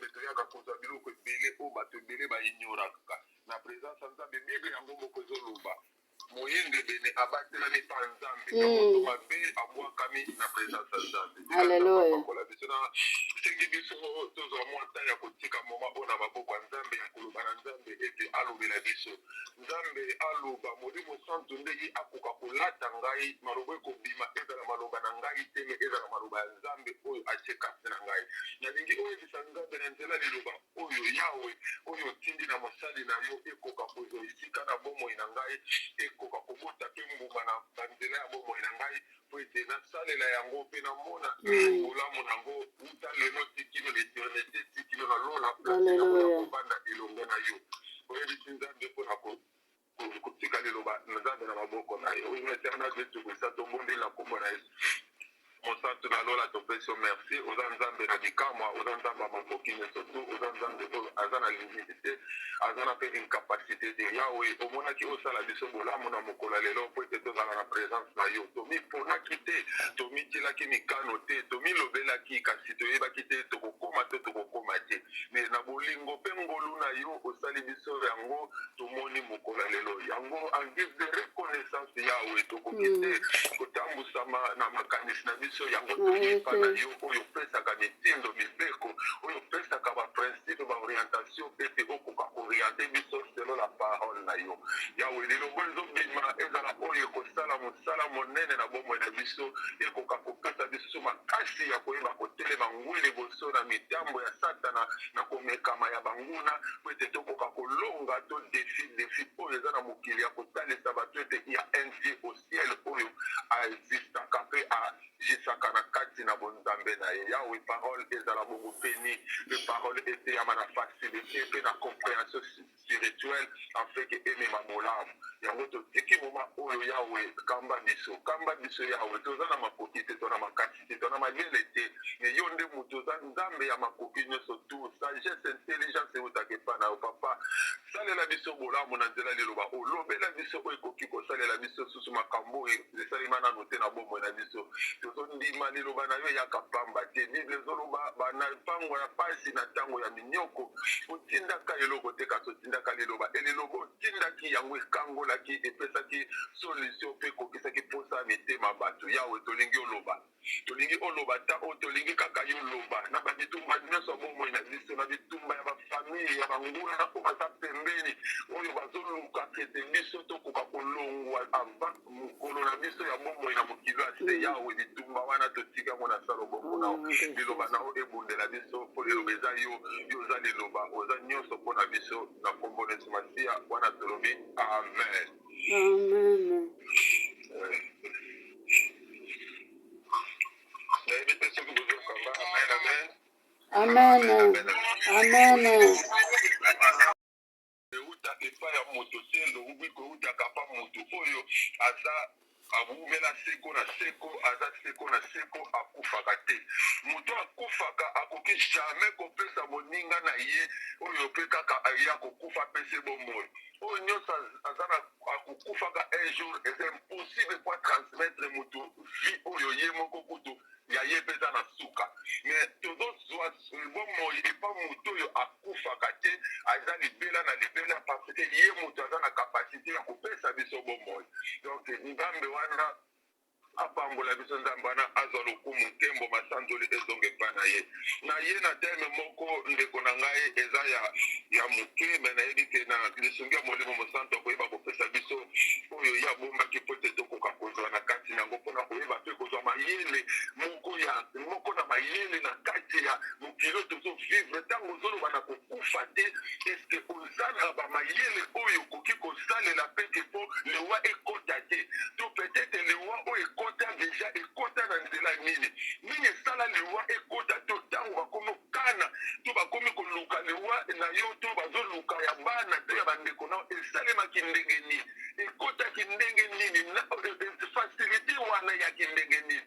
Nzambe toyaka kozwa biloko ebele oyo bato ebele baignoraka. Na présence ya Nzambe, Bible yango moko ezoloba moyengebene abatelami pa Nzambe, to moto mabe abwakami na présence ya Nzambe. Tika Nzambe Alleluia. apambola biso. Na sengi biso tozwa mwa temps ya kotika moma oyo na maboko ya Nzambe, ya koloba na Nzambe ete alobela biso. Nzambe aloba, Molimo Santu ndenge akoka kolata ngai, maloba ekobima ezala maloba na ngai te, me ezala maloba ya Nzambe oyo atie kati na ngai. Nalingi oyebisa Nzambe na nzela liloba oyo, Yawe, oyo otindi na mosali na yo ekoka kozwa esika na bomoi na ngai, ekoka kobota mpe mbuma na banzela ya bomoi na ngai, mpo ete nasalela yango mpe namona bolamu na yango wuta lelo ti kino na eternite, ti kino na lola, place yango Alleluia. nakobanda elongo na yo. Oyebisi Nzambe mpona kotika liloba Nzambe na maboko na yo. Oyo Eternel Dieu Tout-Puissant, tobondeli na nkombo na Yesu. Mosantu na lola, topesi yo merci. Oza Nzambe na bikamwa, oza Nzambe ya makoki nyonso tu, oza Nzambe oyo aza na limite te, aza na mpe incapacité te. Yawe, omonaki osala biso bolamu na mokolo ya lelo mpo ete tozala na présence na yo. Tomiponaki te, tomitielaki mikano te, tomilobelaki, kasi toyebaki te tokokoma to tokokoma te. Me na bolingo mpe ngolu na yo osali biso yango, tomoni mokolo ya lelo yango. En guise de reconnaissance, Yawe, tokoki te kotambusama na makanisi na biso yango. Toyepa na yo oyo opesaka mitindo, mibeko, oyo opesaka baprincipe, baorientation, ete okoka koorienter biso selon la parole na yo. Yawe, liloba ezobima ezala oyo ekosala mosala monene na bomoi na biso, ekoka kopesa biso makasi ya koyeba kotelema ngwi liboso na mitambo ya Satana, na komekama ya banguna, po ete tokoka kolonga to défi oyo eza na mokili ya kotalisa bato ete ya un Dieu au ciel oyo aexistaka mpe agisaka na kati na bonzambe na ye. Yawe, parole ezala bongo béni, mpe parole eteyama na facilité mpe na compréhension spirituelle, afin que emema bolamu yango. Totiki moma oyo, Yawe, kamba biso, kamba biso. Yawe, toza na makoki te, to na makasi te, to na mayele te, me yo nde moto oza Nzambe ya makoki nyonso tu. Sagesse, intelligence eutaka epa na yo, Papa. Salela biso bolamu na nzela liloba olobela biso, oyo ekoki kosalela biso susu makambo oyo esalema nano te na bomoi na biso. Tozondima liloba na yo eyaka pamba te. Bible ezoloba bana ntango ya pasi, na ntango ya minyoko, otindaka eloko te, kasi otindaka liloba. E liloba otindaki yango ekangolaki, epesaki solution mpe ekokisaki mposa ya mitema bato. Yawe, tolingi oloba, tolingi oloba ta oyo, tolingi kaka yo loba na babitumba nyonso ya bomoi na biso, na bitumba ya bafamille, ya banguna oyo baza pembeni, oyo bazoluka ete biso tokoka kolongwa avant mokolo na biso ya bomoi na mokili ya se. Yawe, bitumba wana totika yango na sa loboko na yo. Liloba na yo ebundela biso, mpo liloba eza yo. Yo oza liloba, oza nyonso mpo na biso. Na nkombo na Yesu Masiya wana tolobi amen. Amen. Nayebi te soki bozokanga. Amen, amen. Amen. Amen. Euta epai ya moto te, lobi koutaka pa moto oyo aza awumela seko na seko, aza seko na seko, akufaka te. Moto akufaka akoki jamais kopesa moninga na ye oyo mpe kaka aya kokufa apesi bomoi. Oyo nyonso aza na akokufaka un jour, eza impossible po atransmettre moto vie oyo ye moko kutu ya ye mpe eza na suka. Mais tozozwa bomoi epa moto oyo akufaka te, aza libela na libela, parce que ye moto aza na capacité ya kopesa biso bomoi. Donc Nzambe wana apambola biso, Nzambe wana azwa lokumu, nkembo, masanzoli ezonga epai na ye. Na ye na thème moko, ndeko na ngai, eza ya moke, me nayebi ke na lisungi ya Molimo Mosantu akoyeba kopesa biso oyo ye abombaki po ete tokoka kozwa na kati na yango, mpona koyeba mpe kozwa mayele moko ya moko na mayele na kati ya mokili oyo tozovivre. Ntango ozoloba na kokufa te, eske oza na bamayele oyo okoki kosalela peke mpo liwa ekota te? To peut-être liwa oyo ekota déjà, ekota na nzela nini? Nini esala liwa ekota? To ntango bakomi okana to bakomi koluka liwa na yo, to bazoluka ya bana to ya bandeko na yo, esalemaki ndenge nini? Ekotaki ndenge nini? Facilité wana eyaki ndenge nini?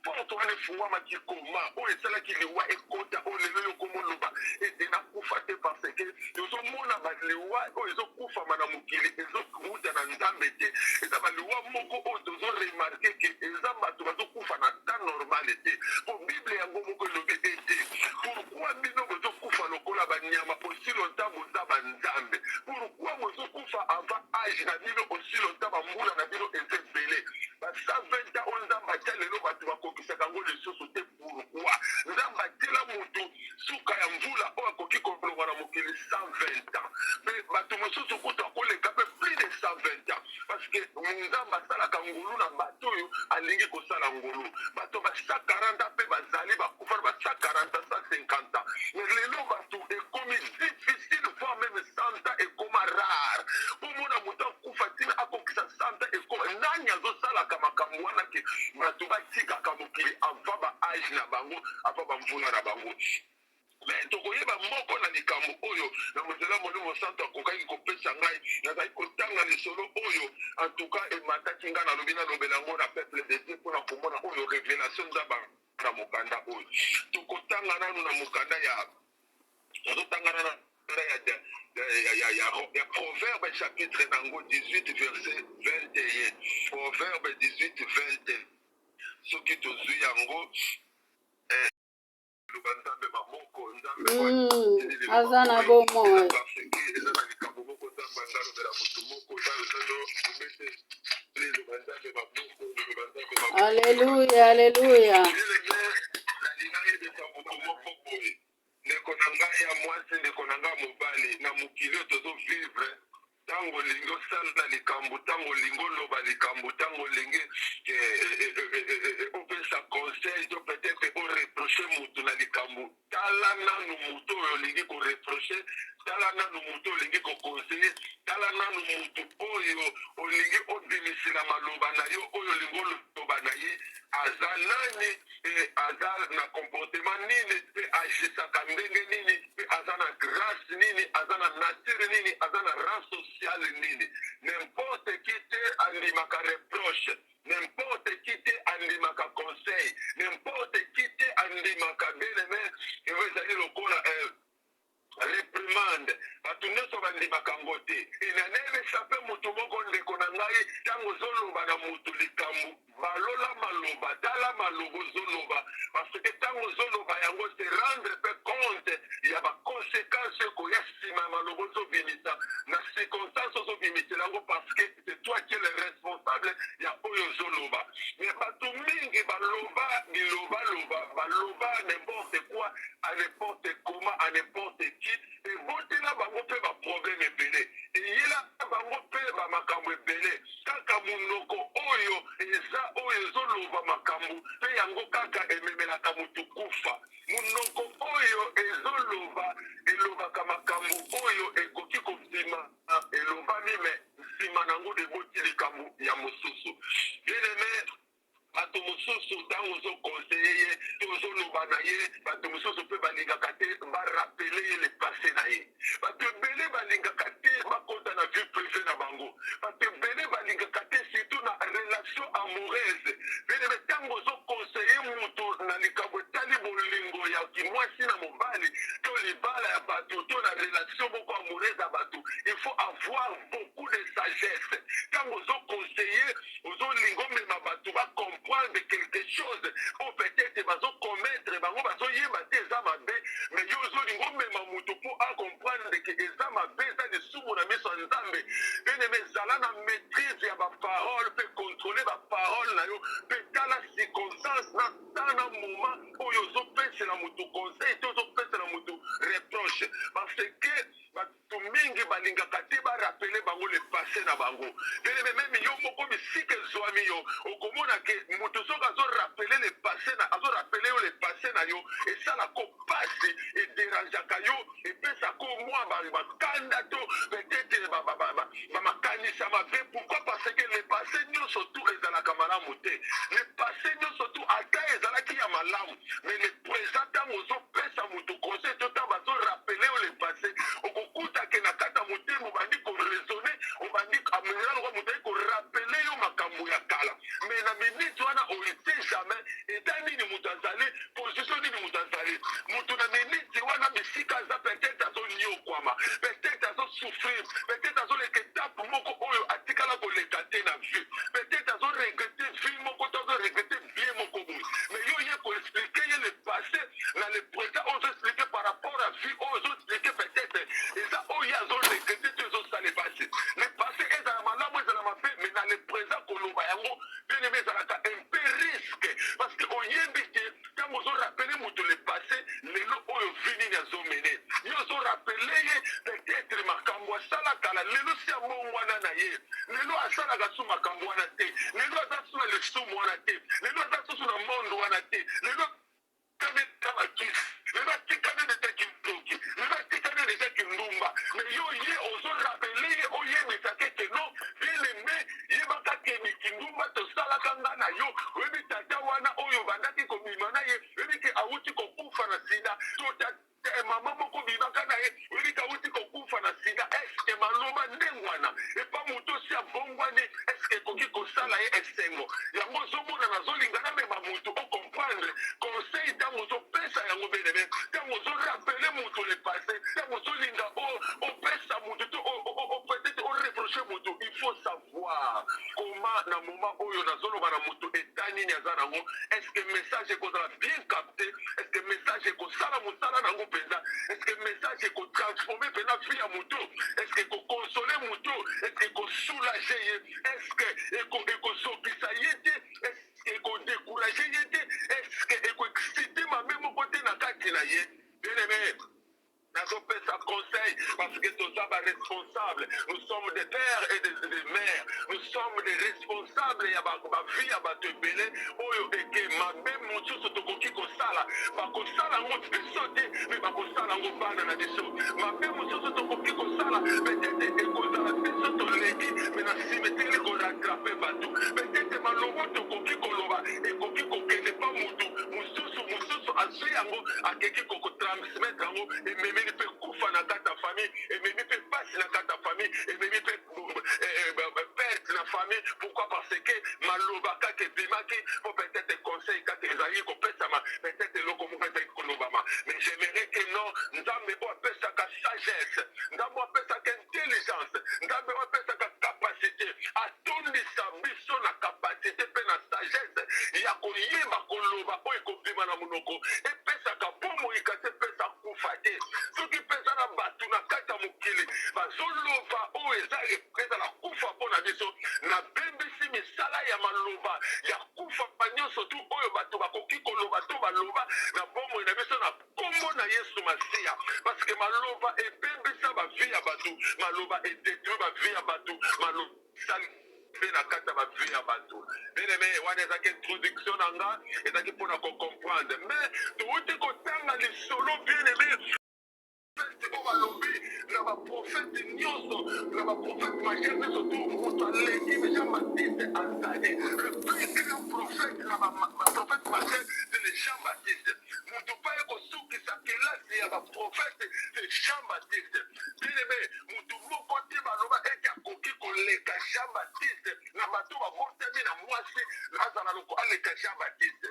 Porte wana efungwamaki koma oyo esalaki liwa ekota, oyo lelo yo komoloba ete nakufa te? Parce que tozomona baliwa oyo ezokufama na mokili ezowuta na Nzambe te. Eza baliwa moko oyo tozoremarquer ke eza bato bazokufa na temps normal te, po Bible yango moko elobi ete pourquoi bino bozokufa. banyama aussi longtemps boza banzambe? Pourquoi bozokufa avant age na bino aussi longtemps bambula na bino eza ebele? Ba 120 ans oyo Nzambe atya lelo, bato bakokisaka yango lisusu te. Pourquoi Nzambe atiela motu suka ya mvula oyo akoki kolongwa na mokili 120 ans, mpe bato mosusu kutu akoleka mpe plus de 120 ans? Parce que Nzambe asalaka ngolu na bato oyo alingi kosala ngolu. Bato ba 140 ans mpe bazali bakufa na ba 140 ans, 150 ans. Mais lelo bato ekomi difficile, voire même 100 ans ekoma rare. Omona moto akufa ntina akokisa 100 ans, ekoma nani azosalaka makambo wana ke bato batikaka mokili avant ba age na bango, avant bamvula na bango? Mais tokoyeba moko na likambo oyo na mozela Molimo Santo akokaki kopesa ngai. Nazali kotanga lisolo oyo, en tout cas emataki ngai, nalobi nalobela yango na peuple de Dieu mpona komona oyo révélation Nzambe na mokanda oyo. Tokotanga nanu na mokanda ya, tozotanga nanu ya Proverbe, chapitre nango 18, verset 21. Proverbe 18, 21. Soki tozwi yango, loba Nzambe maboko, Nzambe. Aza na bomoi. Parce que eza na likambo moko Nzambe anga alobela motu moko zano obete. Liloba Nzambe maboko, liloba Nzambe maboko. Alleluya, alleluya. Nalinga yebisa motu moko boye: ndeko na ngai ya mwasi, ndeko na ngai ya mobali, na mokili oyo tozovivre, ntango olingi osala likambo, ntango olingi oloba likambo, ntango olingi opesa conseil to peut-être oreproche motu na likambo, tala nanu motu oyo olingi koreproche, tala nanu motu olingi koconseille, tala nanu motu oyo olingi obimisela maloba na yo. Oyo olingi oloba na ye aza nani? Aza na comportement nini? Mpe agisaka ndenge nini? Mpe aza na grâce nini? Aza na nature nini? Aza na rang social nini? N'importe qui te andimaka reproche, n'importe qui te andimaka conseil, n'importe qui te andimaka, bien aimé, oyo ezali lokola réprimande. Bato nyonso bandimaka yango te. Enanebisa mpe motu moko, ndeko na ngai, ntango ozoloba na motu likambo, balola maloba, tala maloba ozoloba, parce que ntango ozoloba yango, se rendre mpe compte ya baconséquence ekoya nsima ya maloba ozobimisa, na circonstance ozobimisela yango, parce que c'est toi qui es le responsable ya oyo ozoloba. Mais bato mingi baloba bilobaloba, baloba n'importe quoi, à n'importe comment, à n'importe qui. Ebotela bango mpe baproblème ebele, eyela bango mpe bamakambo ebele. Kaka monoko oyo eza oyo ezoloba makambo mpe yango kaka ememelaka motu kufa. Monoko oyo ezoloba, elobaka makambo oyo ekoki kobima, elobami, mais nsima nango eboti likambo ya mosusu. Bien aimé, bato mosusu, ntango ozoconseille ye to ozoloba na ye, bato mosusu mpe balingaka te barappeler ye le passé na ye. Bato ebele balingaka te bakota na vie privée na bango. Bato ebele balingaka te, surtout na relation amoureuse. Bien-aimé, ntango ozoconseille moto na likambo etali bolingo ya kimwasi na mobali to libala ya bato to na relation moko amoureuse ya bato, il faut avoir beaucoup de sagesse. Ntango ozoconseille, ozolinga omema bato bacomprendre quelque chose oyo peut-être bazokommettre, bango bazoyeba te eza mabe, mais yo ozolinga omema moto mpo acomprendre ke eza mabe, eza lisumu na miso ya Nzambe. Bien-aimé, ezala na maîtrise ya baparole mpe contrôle baparole na yo, mpe tala circonstance na tala moment oyo ozopesela moto conseil to ozopesela moto reproche, parce que bato mingi balingaka te barappeler bango le passé na bango. Bien-aimé, même yo moko, bisika ezwami yo, okomona ke moto soki azorappeler le passé na, azorappeler yo le passé na yo, esalaka pasi, ederangeaka yo, epesaka mwa bakanda to peut-être bamakanisa mabe. Pourquoi? Parce que le passé nyonso tu ezalaka malamu te. Le passé nyonso tu, ata ezalaki ya malamu, mais le présent, ntango ozopesa moto conseil to ntango bazorappeler yo le passé, okokuta ke na kati ya motema obandi koraisonner, obandi amela lokwa moto ayi korappeler yo makambo ya kala. Mais na minute wana, oye jamais eta nini moto azali, position nini moto azali. Moto na minute wana, bisika aza, peut-être azoniokwama, peut-être azosouffrir, peut-être azoleka étape moko oyo atikala koleka te na vie, peut-être azoregretter vie moko to azoregretter bien moko boye. Mais yo ye koexpliquer ye le passé, na le présent oyo ozoexpliquer par rapport à vie oyo ozoexpliquer. Ozorappeler ye peut-être makambo asala kala. Lelo si abongwana na ye, lelo asalaka su makambo wana te, lelo aza su na lisumu wana te, lelo aza susu na monde wana te, lelo lelo atikali deja kindoki, lelo atikali deja kindumba. Mais yo ye ozorappeler ye, oyebisaka ete non, bien aimé, yebaka ke kindumba tosalaka nga na yo, oyebi tata wana oyo bandaki kobima na ye, oyebi ke awuti kokufa na sida, to mama moko bimaka na ye, oyebi ke awuti kokufa na sida. Est-ce maloba ndenge wana epa moto osi abongwani, est-ce ekoki kosala ye esengo? Yango ozomona, nazolinga namema motu ocomprendre conseil. Ntango ozopesa yango, bien-aimé, ntango ozorappeler motu le passé, ntango ozolinga opesa motu to peut-être oreproche motu, il faut savoir comment na moment oyo nazoloba na motu, eta nini aza nango. Est ce que message ekozala bien capté? Est ce que message ekosala mosala nango mpenza? Est ce que message ekotransforme mpenza vie ya motu? Est ce que ekoconsoler motu? Est ce que ekosoulager ye? Est ce que ekozokisa ye te? Est ce que ekodécourager ye te? Est ce que ekoexciter mabe moko te na kati na ye? Bien aimé, nazopesa conseil parce que toza baresponsable. Nous sommes des pères et des mères, nous sommes des responsables ya bavie ya bato ebele oyo eke mabe mosusu tokoki kosala, bakosala yango biso te, mais bakosala yango bana na biso. Mabe mosusu tokoki kosala, peut-être ekozala biso toleki, mais na nsima eteli korattraper bato. Peut-être maloba tokoki koloba ekoki kokende pa mutu mosusu, mosusu azwi yango, akeki kokotransmettre yango, ememeli mpe kufa na kati ya famille, ememi mpe pasi na kati ya famille, ememi mpe perte na famille. Pourquoi? Parce que maloba kaka ebimaki po peut-être conseil kaka ezalaki kopesama, peut-être eloko moko ezalaki kolobama. Mais j'aimerais que non, Nzambe oyo apesaka sagesse, Nzambe oyo apesaka intelligence, Nzambe oyo apesaka capacité, atondisa biso na capacité mpe na sagesse ya koyeba koloba oyo ekobima na monoko epesaka bomoi, kasi epesa kufa te. Soki mpenza na bato na kati ya mokili bazoloba oyo eza ezala kufa mpo na biso, nabebisi misala ya maloba ya kufa nyonso tu oyo bato bakoki koloba to baloba na bomoi na biso na nkombo na Yesu Masiya, parce que maloba ebebisa bavie ya bato, maloba edétruire bavie ya bato, maloba mpe na kati ya bavie ya bato. Bien-aimé, wana ezalaki introduction na nga, ezalaki mpona kocomprendre. Mais touti kotanga lisolo, bien-aimé, oyo balobi na baprofete nyonso, na baprofete majeur nyonso tu, moto aleki Jean Baptiste azali le plus grand prophète. Na baprophète majeur, c'est le Jean Baptiste. Moto mpa ye kosukisa kelasi ya baprophète, c'est Jean Baptiste. Bien-aimé, moto moko te baloba ete akoki koleka Jean Baptiste na bato babotami na mwasi, azala loko aleka Jean Baptiste,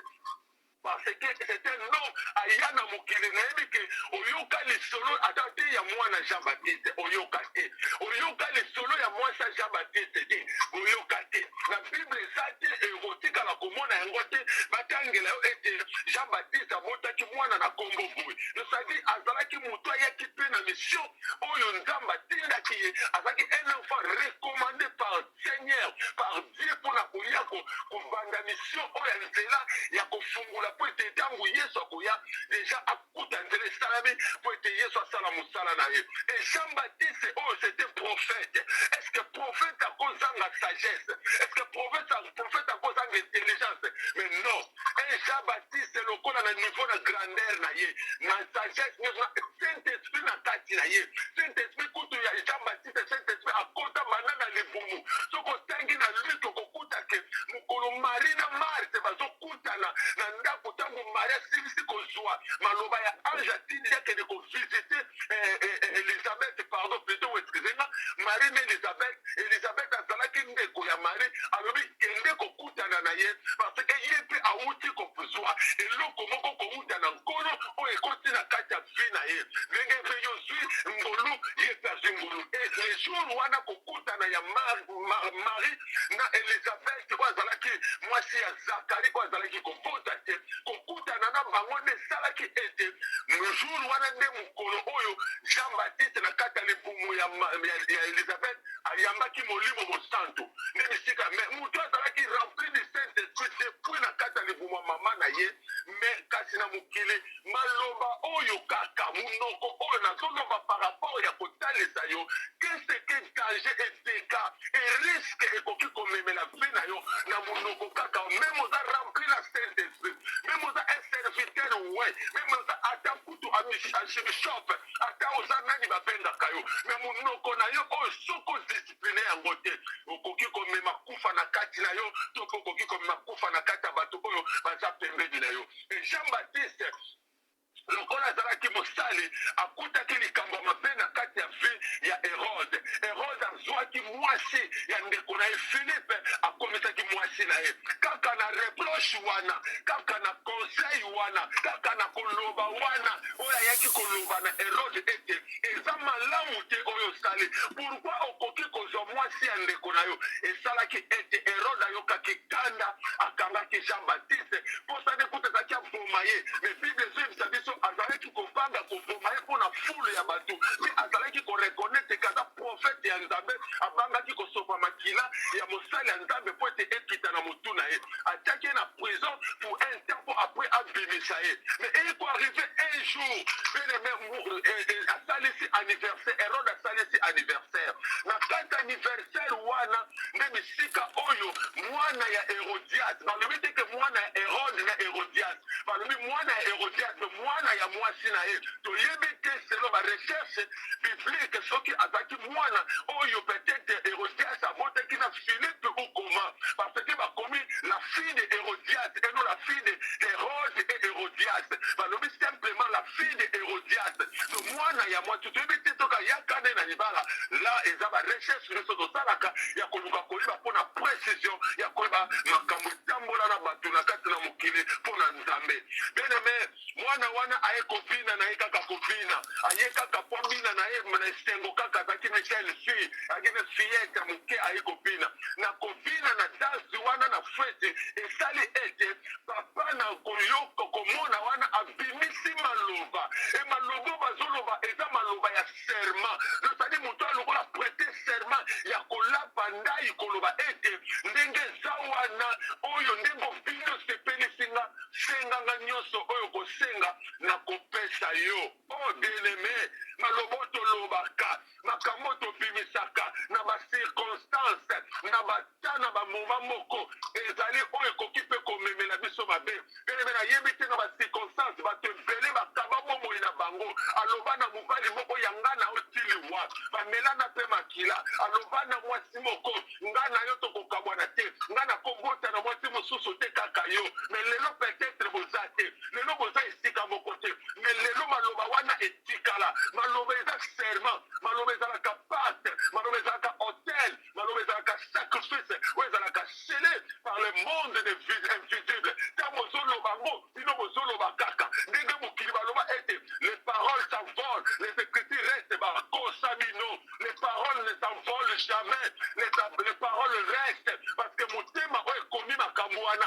parce que c'est un homme aya na mokili. Nayebi ke oyoka lisolo ata te ya mwana Jean Baptiste, oyoka te, oyoka lisolo ya mwasi ya Jean Baptiste te, oyoka te. Na Bible eza te, ekotikala komona yango te, batangela yo ete Jean Baptiste abotaki mwana na nkombo boye. C'est-à-dire azalaki moto ayaki mpe na mission oyo Nzambe atindaki ye. Azalaki un enfant recommandé par Seigneur, par Dieu, mpona koya kobanda mission oyo ya nzela ya kofungola, mpo ete ntango Yesu akoya, deja akuta nzela esalami mpo ete Yesu asala mosala na ye. Et Jean Baptiste oyo, c'était prophète. Est ce que prophète akozanga sagesse? Est ce que prophète akozanga intelligence? Mais non, un Jean Baptiste lokola na niveau na grandeur na ye, na sagesse nyonso, na Saint Esprit na kati na ye, Saint Esprit kutu ya Jean Baptiste, Saint Esprit akota banda na libumu. Soki otangi na Luc, okokuta ke mokolo Marie na Marte bazokutana na ndako, ntango Marie asilisi kozwa maloba ya ange atindi akende kovisiter Elizabeth, pardon, plutôt, excuse nga, Marie na Elizabeth. Elizabeth azalaki ndeko ya Marie. Alobi kende kokutana na ye, parce que ye mpe awuti kozwa eloko moko kowuta na Nkolo oyo ekoti na kati ya vie na ye. Ndenge mpe yo zwi ngolu, ye mpe azwi ngolu. Et le jour wana kokutana ya Marie na Elizabeth oyo azalaki mwasi ya Zakari, oyo azalaki kobota te, kokutana na bango nde esalaki ete jour wana nde mokolo oyo Jean Baptiste na kati ya libumu ya Elizabeth ayambaki Molimo Mosantu. Nde bisika mais moto azalaki rempli du Saint Esprit depuis na kati ya libumu ya mama na ye. Mais kasi na mokili, maloba oyo kaka Monoko oyo nazoloba par rapport ya kotalisa yo qu'est-ce que danger et dégâts et risque ekoki komemela vie na yo na monoko kaka. Même oza rempli na Saint Esprit, même oza un serviteur, ouais, même oza ata kutu archbishop, ata oza nani babengaka yo, mais monoko na yo oyo, soki odiscipline yango te, okoki komema kufa na kati na yo, to mpe okoki komema kufa na kati ya bato oyo baza pembeni na yo. E Jean Baptiste, lokola azalaki mosali, akutaki likambo ya mabe na kati ya vie ya Herode. Herode azwaki mwasi ya ndeko na ye Philippe, akomisaki mwasi na ye. Kaka na reproche wana, kaka na conseil wana, kaka na koloba wana oyo ayaki koloba na Herode ete eza malamu te oyo osali, pourquoi okoki kozwa mwasi ya ndeko na yo, esalaki ete Herode ayokaki kanda, akangaki Jean Baptiste. Mposa nde kuta ezalaki aboma ye, mais Bible ezoyebisa biso azalaki kobanga koboma ye mpo na foule ya bato, mais azalaki koreconnaître ke aza prophète ya Nzambe. Abangaki kosopa makila ya mosali ya Nzambe mpo ete ekita na motu na ye. Atiaki ye na prison pour un temps mpo après abimisa ye. Mais ekoarrive un jour, bien aimé, asalisi anniversaire. Hérode asalisi anniversaire. Na kati anniversaire wana nde bisika oyo mwana ya Hérodias, balobi te ke mwana ya Hérode na Hérodias, balobi mwana ya Hérodias, mwana ya mwasi na ye. Toyebi te, selon barecherche biblique, soki azalaki mwana oyo peut-être Hérodias abotaki na Philippe ou comment, parce que bakomi la fille de Hérodias et non la fille de Hérode et Hérodias. Balobi simplement la fille de Hérodias, donc mwana ya mwasi. Toyebi te toka yaka nde na libala la. Eza barecherche nyonso tosalaka ya koluka koyeba mpona précision ya koyeba makambo etambola na bato na kati na mokili mpo na Nzambe. Bien aimé, mwana wana aye kobina na ye, kaka kobina, aye kaka po bina na ye na esengo kaka. Azalaki na jeune fille, azalaki na fillette ya moke. Aye kobina, na kobina na danse wana na fête, esali ete papa na koyoka komona wana abimisi maloba. E maloba bazoloba eza maloba ya serment, c'est-à-dire moto alokola prêter serment ya kolapa ndai, koloba ete ndenge eza wana oyo, ndenge obini, osepelisi nga, senganga nyonso oyo kosenga, na kopesa yo. Oh bien-aimé, maloba oyo tolobaka, makambo oyo tobimisaka na bacirconstance, na bata, na bamoma moko, ezali oyo ekoki mpe komemela biso mabe. Bien-aimé, nayebi te, na bacirconstance, bato ebele bakaba bomoi na bango. Aloba na mobali moko ya nga na yo tiliwa, bamelana mpe makila. Aloba na mwasi moko, nga na yo tokokabwana te, nga nakobota na mwasi mosusu te, kaka yo. Mais lelo peut-être boza te, lelo boza esika moko te, mais lelo maloba wana etikala. Maloba eza serment, maloba ezalaka pacte, maloba ezalaka autel, maloba ezalaka sacrifice oyo ezalaka scellé par le monde de invisible. Ntango ozoloba yango, bino bozoloba kaka ndenge mokili baloba ete les paroles s'envolent, les écritures restent. Bakosa bino, les paroles ne s'envolent jamais, les paroles restent, parce que motema oyo ekomi makambo wana,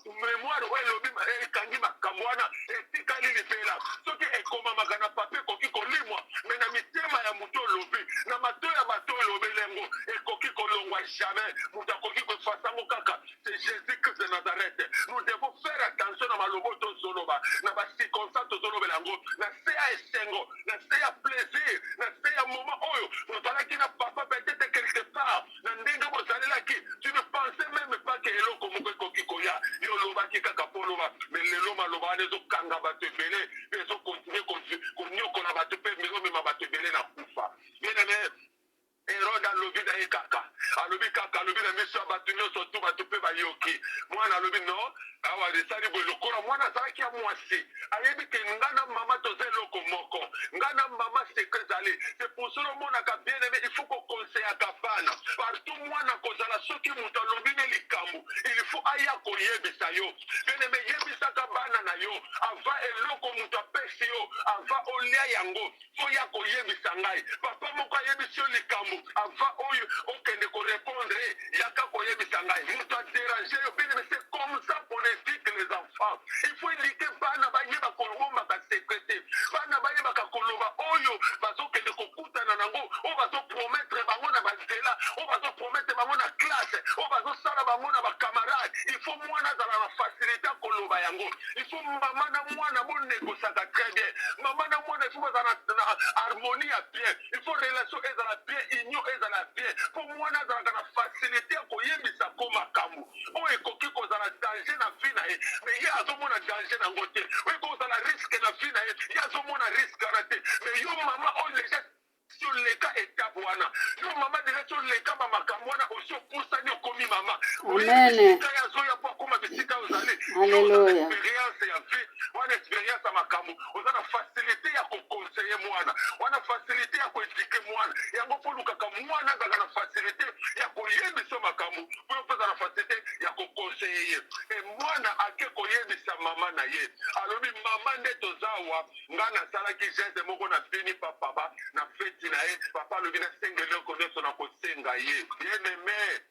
mémoire oyo elobi, ekangi makambo wana, etikali libela. Soki ekomamaka na papier, ekoki kolimwa, mais na mitema ya moto olobi, na mato ya bato olobeli yango, ekoki kolongwa jamais. Moto akoki koeffacer yango kaka c'est Jésus Christ de Nazareth. Nous devons faire attention na maloba tozoloba, na bacirconstance tozolobela yango, na se ya esengo, na se ya plaisir, na se ya moment oyo ozalaki na papa. Peut-être quelque part na ndenge bozalelaki, tu ne pensais même pas ke eloko moko ekoki koya. Yo olobaki kaka mpo oloba, mais lelo maloba wana ezokanga bato ebele mpe ezocontinuer konyokola bato mpe ezomema bato ebele na kufa. Bien aimé, Herode alobi na ye kaka, alobi kaka, alobi na miso ya bato nyonso tu, bato mpe bayoki. Mwana alobi no, awa esali boye. Lokola mwana azalaki ya mwasi, ayebi ke nga na mama toza eloko moko, nga na mama secret ezali. C'est pour cela omonaka, bien aimé, il faut koconseillaka bana partout. Mwana kozala, soki moto alobi ne likambo, il faut aya koyebisa yo. Bien aimé, yebisaka bana na yo avant eloko moto apesi yo, avant olia yango, oya koyebisa ngai. Papa moko ayebisi yo likambo, avant oyo okende korépondre, yaka koyebisa ngai. Moto adéranger yo, bien aimé, c'est comme ça qu'on éduque les enfants. Il faut éduquer bana bayeba kobombaka secret te, bana bayebaka koloba oyo bazokende kokutana nango, oyo bazopromettre bango na banzela, oyo bazopromettre bango na classe, oyo bazosala bango na bacamarade. Il faut mwana azala na facilité ya koloba yango. Il faut mama na mwana bonégociaka très bien, mama na mwana. il faut bazala na harmonie ya bien, il faut relation ezala bien, union ezala bien, mpo mwana azalaka na facilité ya koyebisa ko makambo oyo ekoki kozala danger na vie na ye, mais ye azomona danger nango te. Oyo ekoki kozala risque na vie na ye, ye azomona risque wana te. Mais yo mama oyo déjà si oleka étape wana, yo mama déjà si oleka bamakambo wana, osi opusani, okomi mama. Amen. Esika ye azoya mpo akóma bisika ozali. Alléluia. Expérience ya vie wana, expérience ya makambo, oza na facilité ya koconseiller mwana wana, facilité ya koéduquer mwana. Yango mpo olukaka mwana azalaka na facilité ya koyebisa makambo, mpo yo mpe oza na facilité ya koconseiller ye. E mwana ake koyebisa mama na ye, alobi: "Mama, nde toza awa, nga nasalaki geste moko na bini papa na feti na ye. Papa alobi nasenga eloko nyonso, na kosenga ye." Bien-aimé,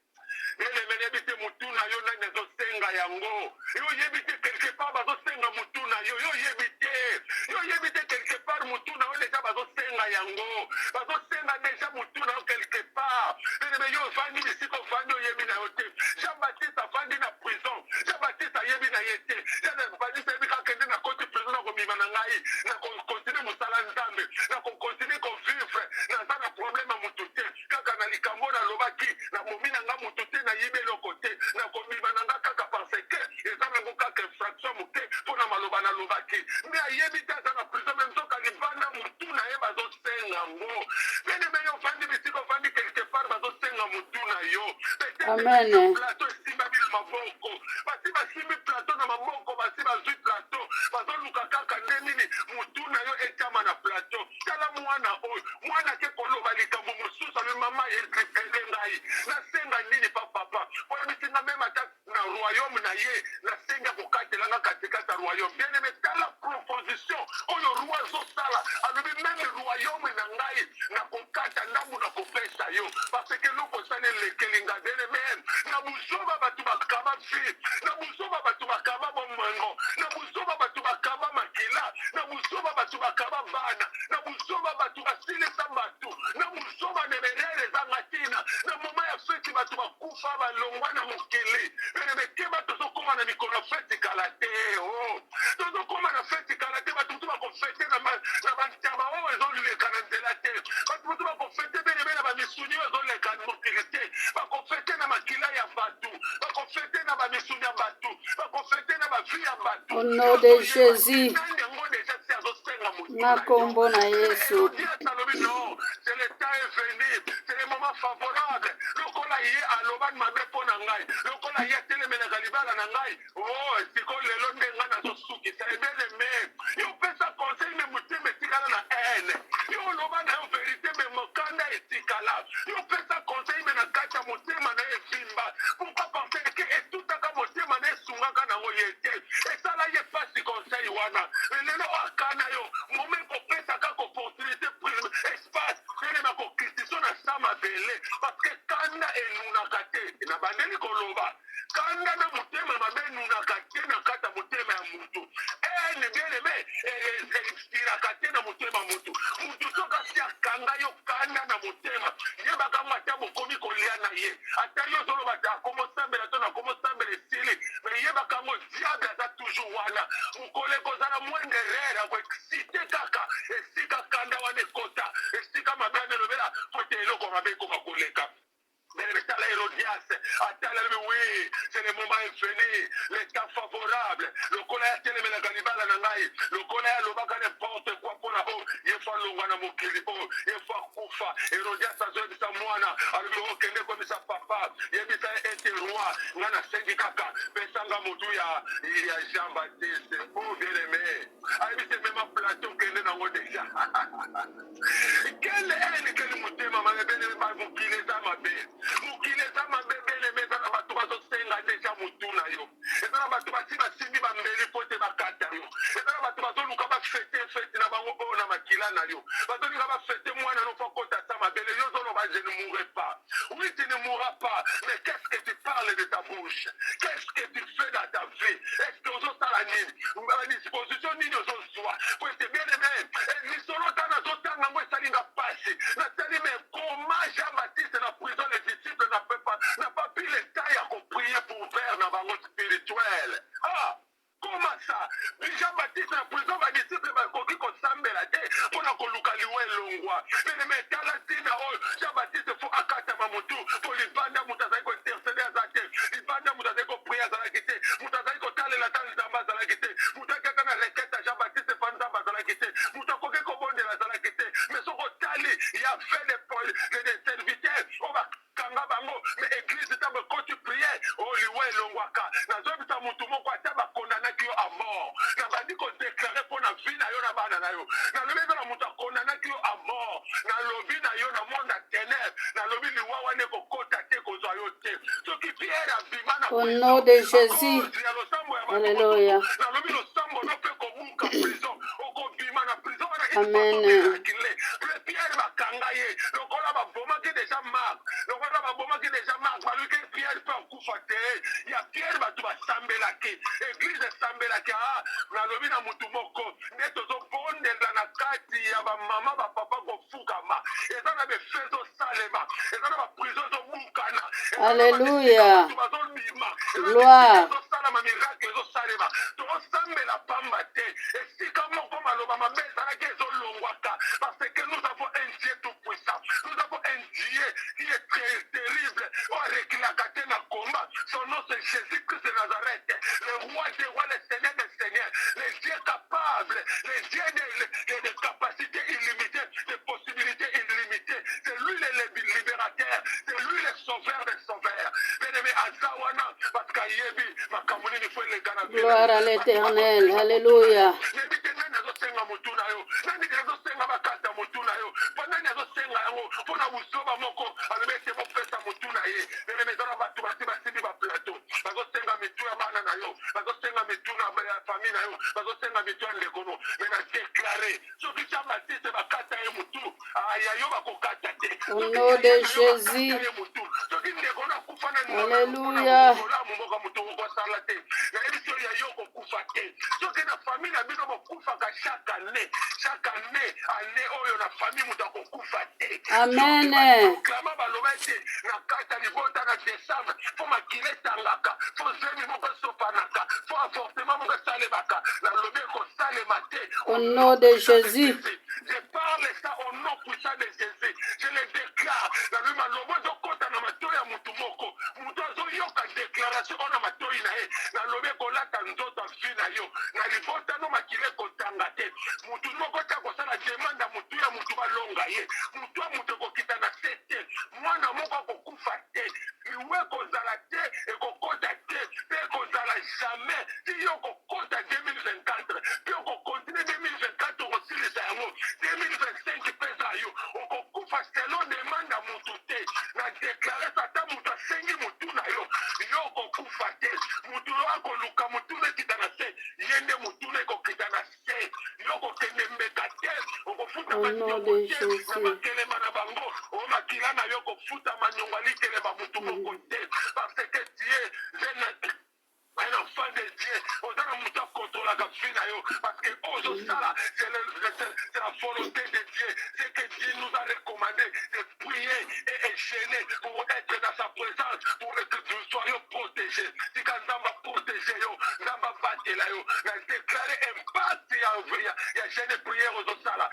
bien-aimé, nayebi te mutu na yo nani azosenga yango. Yo oyebi te, quelque part bazosenga mutu na yo. Yo oyebi te, yo oyebi te, quelque part mutu na yo déjà bazosenga yango, bazosenga déjà mutu na yo quelque part. Bien-aimé, yo ovandi bisika ovandi, oyebi na yo te. Jean Baptiste avandi na prison, Jean Baptiste ayebi na ye te. Jean Baptiste ayebi kaka nde nakoti prison, nakobima na ngai, nakocontinuer mosala Nzambe, nakocontinuer kovivre, naza na problème ya mutu te. Kaka na likambo nalobaki, nabomi na nga mutu te, nayibi eloko te, nakobima na nga kaka parce que eza nango kaka infraction moke mpo na maloba nalobaki. Mais ayebi te, aza na prison, mais nzoka libanda mutu na ye bazosenga ngo. Bien-aimé, yo ofandi bisika ofandi, quelque part bazosenga mutu na yo. Amen. Plateau esimbami na maboko, basi basimbi plateau na maboko, basi bazwi plateau, bazoluka kaka nde nini mutu na yo etiama na plateau. Tala mwana oyo, mwana ake koloba likambo mosusu, alobi: "Mama, ele ngai nasenga nini pa papa?" Oyebisi nga même ata na royaume na ye, nasenga kokatelanga katikati ya royaume. Bien aimé, tala proposition oyo roi azosala. Alobi: "Même royaume na ngai nakokata ndambu, nakopesa yo, parce que eloko osali elekeli nga." Bien aimé, na buzoba bato bakaba vie, na buzoba bato bakaba bomengo, na buzoba bato bakaba makila, na buzoba bato bakaba bana, na buzoba bato basilisa bato, na buzoba na berere ezanga ntina. Na moment ya feti bato bakufa, balongwa na mokili. Bien-aimé, keba, tozokóma na mikolo ya feti kala te. O tozokóma na feti kala te. Bato motu bakofete na bantaba oyo ezoleka na nzela te. Bato motu bakofete, bien-aimé, na bamisuni oyo ezoleka mokili te. Bakofete na makila ya bato, bakofete na bamisuni ya bato, bakofete na bavie ya bato. Au nom de Jésus. Nani yango déjà si azosenga motu? Na nkombo na Yesu. Hérodias alobi: "Non, c'est le temps est venu, c'est le moment favorable. Lokola ye alobani mabe mpo na ngai, lokola ye atelemelaka libala na ngai, o sikoyo lelo nde ngai nazosukisa." Bien-aimé, yo pesa conseil, mais motema etikala na haine. Yo oloba na yo vérité, mais mokanda etikala. Yo pesa conseil, mais na kati ya motema na ye evimba. Pourquoi? Parce que etutaka motema na, esungaka nango ye te, esala ye pasi conseil wana. Lelo akana yo mome kopesa kaka opportunité, espace elema kokristiso na sa mabele, parce que kanda enunaka te. Na bandeli koloba, kanda na motema mabe enunaka te na kati ya motema ya mutu. Haine, bien aimé, expiraka te na motema mutu. Mutu soki asi akanga yo kanda na motema, yebaka ngo, ata bokomi kolia na ye, ata yo ozoloba te akomosambela to nakomosambela, esili. Mais yebaka ngo, diable aza toujours wana. Mokolo ekozala moindre erreur, akoexciter kaka esika kanda wana ekota, esika mabe wana elobela, po ete eloko mabe ekoma koleka. Mais tala Hérodias, atala, oui, c'est le moment est venu, le temps favorable. Lokola ya telemelaka libala na ngai, lokola ya lobaka n'importe quoi mpona o ye faut alongwa na mokili oyo, ye faut akufa. Hérodias azoyebisa mwana, alobi: "Okende koyebisa papa, yebisa ye ete roi nga nasengi kaka pesanga motu ya Jean Baptiste." O bien aimé, ayebisi: "Mema plateau, kende nango déjà." Quelle haine, quel motema mabe! Bien-aimé, mokili eza mabe, mokili eza mabe. Bien-aimé, eza na bato bazosenga déjà motu na yo. Eza na bato basi basimbi bambeli po te bakata yo. Eza na bato bazoluka bafete feti na bango oyo na makila na yo. Bazolinga bafete mwana no, faut akota sa mabele. Yo ozoloba: "Je ne mourrai pas." Oui, tu ne mourras pas, mais qu'est-ce que tu parles de ta bouche? Qu'est-ce que tu fais dans ta vie? Est-ce que ozosala nini? Badisposition nini ozozwa? Po ete, bien aimé, lisolo tana azotanga yango esalinga pasi. Natali, mais comment Jean Baptiste na prison, les disciples n'a pas pris le temps ya koprier pour père na bango spirituel? Ah, comment ça? Jean Baptiste na prison, badisciple bakoki kosambela te? Koluka liwa elongwa. Bien-aime, tala ntina oyo Jean Baptiste fo akatama motu, mpo libanda moto azali kointercede aza te, libanda moto azali koprie azalaki te, moto azali kotalela ata Nzambe azalaki te, moto ayaki ata na requete ya Jean Baptiste epa Nzambe azalaki te, moto akoki kobondela azalaki te. Mais soki otali ya fait de serviteur oyo kanga bango mais eglise ntango ekoti priere oyo oh, liwa elongwaka. Nazoyebisa motu moko, ata bakondanaki yo a mort, nabandi kodeklare mpo na vie na yo na bana na yo. Nalobi eza na moto akondanaki yo a mort, nalobi na yo na monde ya ténèbre, nalobi liwa wana ekokota te, kozwa yo te. Soki Pierre abima na Au nom de Jésus. ya losambo ya bato Alléluia. mosusu, nalobi losambo no mpe kobuka prison, okobima na prison wana Amen. miracle. Pierre bakanga ye lokola babomaki deja Mark, lokola babomaki deja Mark, baluki Pierre mpe akufa te. Ya Pierre bato basambelaki, eglise esambelaki. Ah, nalobi na motu moko nde tozobondela na kati ya bamama bapapa kofukama, eza na befe ezosalema, eza na baprison ezobukana, Alléluia. bato bazobima, Gloire. ezosalama, miracle ezosalema. Tozosambela pamba te, esika moko maloba mabe ezalaki ezolongwaka, parce que nous avons un Dieu tout puissant, nous avons un Dieu qui est très terrible, oyo arekilaka te na combat. Son nom, c'est Jésus Christ de Nazareth, le roi des rois, le seigneur des seigneurs, le Dieu capable, le Dieu de capacités illimitées, de possibilités illimitées. C'est lui le libérateur, c'est lui le sauveur des sauveurs. Bien-aimé, aza wana parce qu'ayebi makambo nini fo eleka na vie. Gloire à l'Éternel. Alléluia. Yebi te nani azosenga motu na yo, nani azosenga bakata motu na yo, mpo nani azosenga yango mpo na buzoba moko. Alobi ete bopesa motu na ye. Bien-aimé, eza na bato basi basimbi baplateau, bazosenga mitu ya bana na yo, bazosenga mitu na ya famille na yo, bazosenga mitu ya ndeko no. Mais na déclare, soki Jean Baptiste bakata ye motu, aya yo bakokata te. Au nom de Jésus. Ye motu, soki ndeko no akufa na Alléluia. olamu moko, motu okosala te. Nayebi so ya yo kokufa te. Soki na famille na bino bokufaka chaque année, chaque année, année oyo na famille moto akokufa te. Amen. Clama baloba ete na kati ya libota na décembre fo makila etangaka, fo zemi moko esopanaka, fo avortement moko esalemaka, nalobi ekosalema te. Au nom de Jésus. Je parle ça au nom puissant de Jésus. Je le déclare. Nalobi malobo ezokɔta na matoi ya mutu moko. Mutu azoyoka déclaration oyo na matoi na ye. Nalobi ekolata nzoto ya vie na yo. Na libota no makila ekotanga te. Mutu moko te akosala demande ya mutu ya mutu balonga ye. Mutu ya mutu ekokita na se te. Mwana moko akokufa te. Liwa ekozala te, ekokɔta te, mpe ekozala jamais. Ti yo okokɔta 2024, mpe okokontinue 2024, okosilisa yango 2025 mpe eza yo okokufa selon demande ya mutu te. Na déclare, ata mutu asengi mutu na yo, yo okokufa te. Mutu oyo akoluka mutu ekita na se, ye nde mutu na ekokita na se. Yo okokende mbeka te, okofuta Au nom maniongo de te na Jésus. makelema na bango oyo makila na yo kofuta maniongo alikelema mutu moko te, parce que tu es un enfant de Dieu. Oza na moto akontrolaka vie na yo, parce que oyo ozosala, c'est la volonté de Dieu. C'est que Dieu nous a recommandé de prier et jeûner pour être dans sa présence, pour que nous soyons protégés. Tika Nzambe aprotege yo, Nzambe abatela yo. Na déclare impact ya jeûne, prière ozosala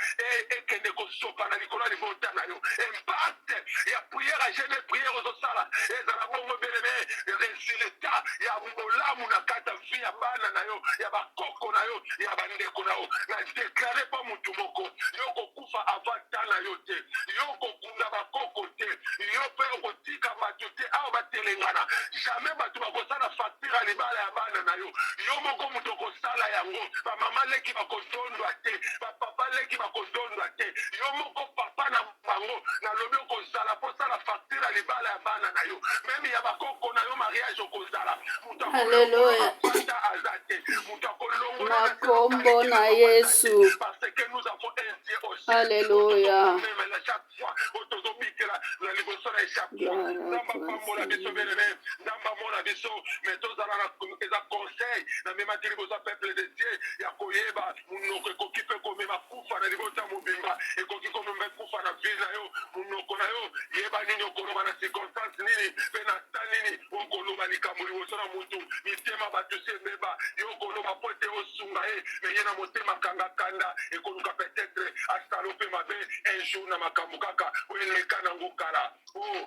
ekende kosopa na likolo ya libota na yo. Impact ya prière ya jeûne, prière ozosala ezala bongo, bien-aimé, résultat ya bolamu na kati ya vie ya bana na yo, ya bakoko na yo, ya bandeko na yo. Na déclare mpo motu moko, yo kokufa avant temps na yo te, yo kokunda bakoko te, yo mpe okotika bato te awa batelengana. Jamais bato bakosala facture ya libala ya bana na yo. Yo moko moto okosala yango. Bamama leki bakodondwa te, bapapa leki bakodondwa te. Yo moko papa na bango, nalobi okozala mposala facture ya libala ya bana na yo, même ya bakoko na yo mariage okozala. Moto Alléluia. akolongola aza te, moto akolongola Na kombo na Yesu. parce que nous avons un Dieu au ciel. Alléluia. Même chaque fois oyo tozobikela na liboso na ye chaque fois. Gloire à Nzambe toi, apambola biso. Seigneur. Bien-aimé, Nzambe amona biso. Mais tozala na eza conseil namemaki liboso ya peuple de Dieu ya koyeba monoko ekoki mpe komema kufa na libota mobimba, ekoki komema kufa na vie na yo. Monoko na yo, yeba nini okoloba, na circonstance nini mpe na ta nini okoloba likambo liboso na motu. Mitema bato si ebeba. Yo okoloba po ete osunga ye, mais ye na motema kangakanda ekoluka peut-être asala. Bakosala yo mpe mabe un jour na makambo kaka oyo eleka nango kala. Oh,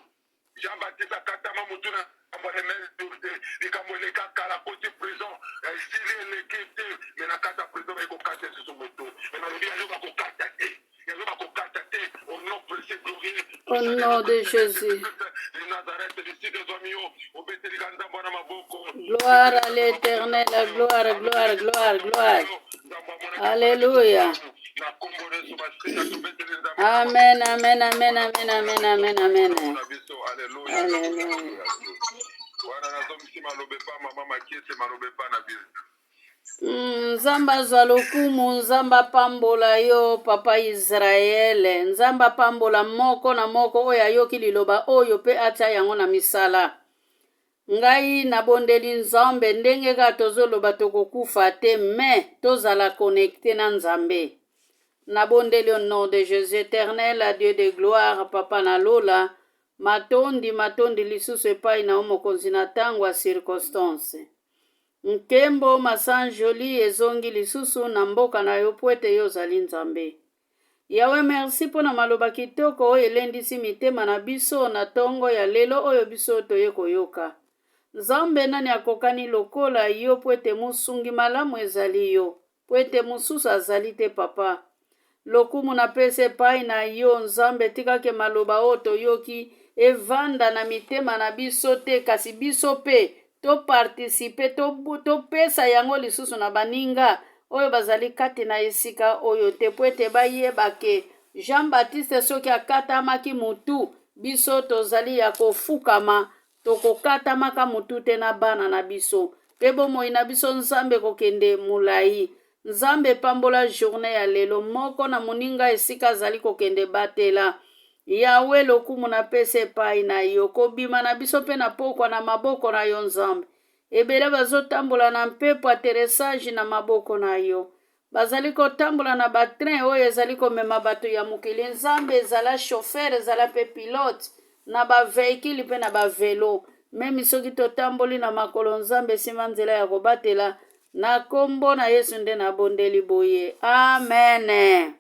Jean Baptiste akatama mutu na likambo ya même jour te. Likambo eleka kala, akoti prison esili eleki te, mais na kati ya prison baye kokata lisusu mutu. Mais nalobi ya yo bakokata te, ya yo bakokata te. Au nom précieux glorieux Au nom de Jésus. de Nazareth, lisika ezwami yo, obetelika Nzambe wana maboko. Gloire à l'Éternel, gloire, gloire, gloire, gloire. Alléluia. Na kombo na Yesu Masiya, tobeteli Nzambe Amen, amen, amen, amen, amen, amen, amen. na biso. Alleluya. Alléluia. Wana nazongisi maloba epa mama Makiese, maloba epa na biso. Nzambe azwa lokumu, Nzambe apambola yo papa Israele, Nzambe apambola moko na moko oyo ayoki liloba oyo mpe atia yango na misala. Ngai nabondeli Nzambe ndenge kaka tozoloba tokokufa te, mais tozala connecte na Nzambe. Nabondeli au nom de Jésus éternel, à Dieu de gloire, papa na lola, matondi matondi lisusu epai na yo mokonzi na ntango ya circonstance. Nkembo masanjoli ezongi lisusu na mboka na yo po ete yo ozali Nzambe. Yawe, merci mpo na maloba kitoko oyo elendisi mitema na biso na tongo ya lelo oyo biso toye koyoka. Nzambe, nani akokani lokola yo po ete mosungi malamu ezali yo, po ete mosusu azali te papa. Lokumu napesi epai na yo Nzambe, tika ke maloba oyo toyoki evanda na mitema na biso te, kasi biso pe to participer, topesa yango lisusu na baninga oyo bazali kati na esika oyo te, po ete bayeba ke Jean Baptiste soki akatamaki mutu, biso tozali ya kofukama, tokokatamaka mutu te na bana na biso, pe bomoi na biso Nzambe kokende molai. Nzambe pambola journée ya lelo, moko na moninga esika azali kokende batela. Yawe, lokumu napesa epai na yo, kobima na biso mpe na pokwa na maboko na yo Nzambe. Ebele bazotambola na mpepo atterrissage na maboko na yo. Bazali kotambola na ba train oyo ezali komema bato ya mokili. Nzambe, ezala chauffeur, ezala mpe pilote na ba véhicule mpe na ba velo. Meme soki totamboli na makolo, Nzambe esima nzela ya kobatela. Na kombo na Yesu nde nabondeli boye. Amen.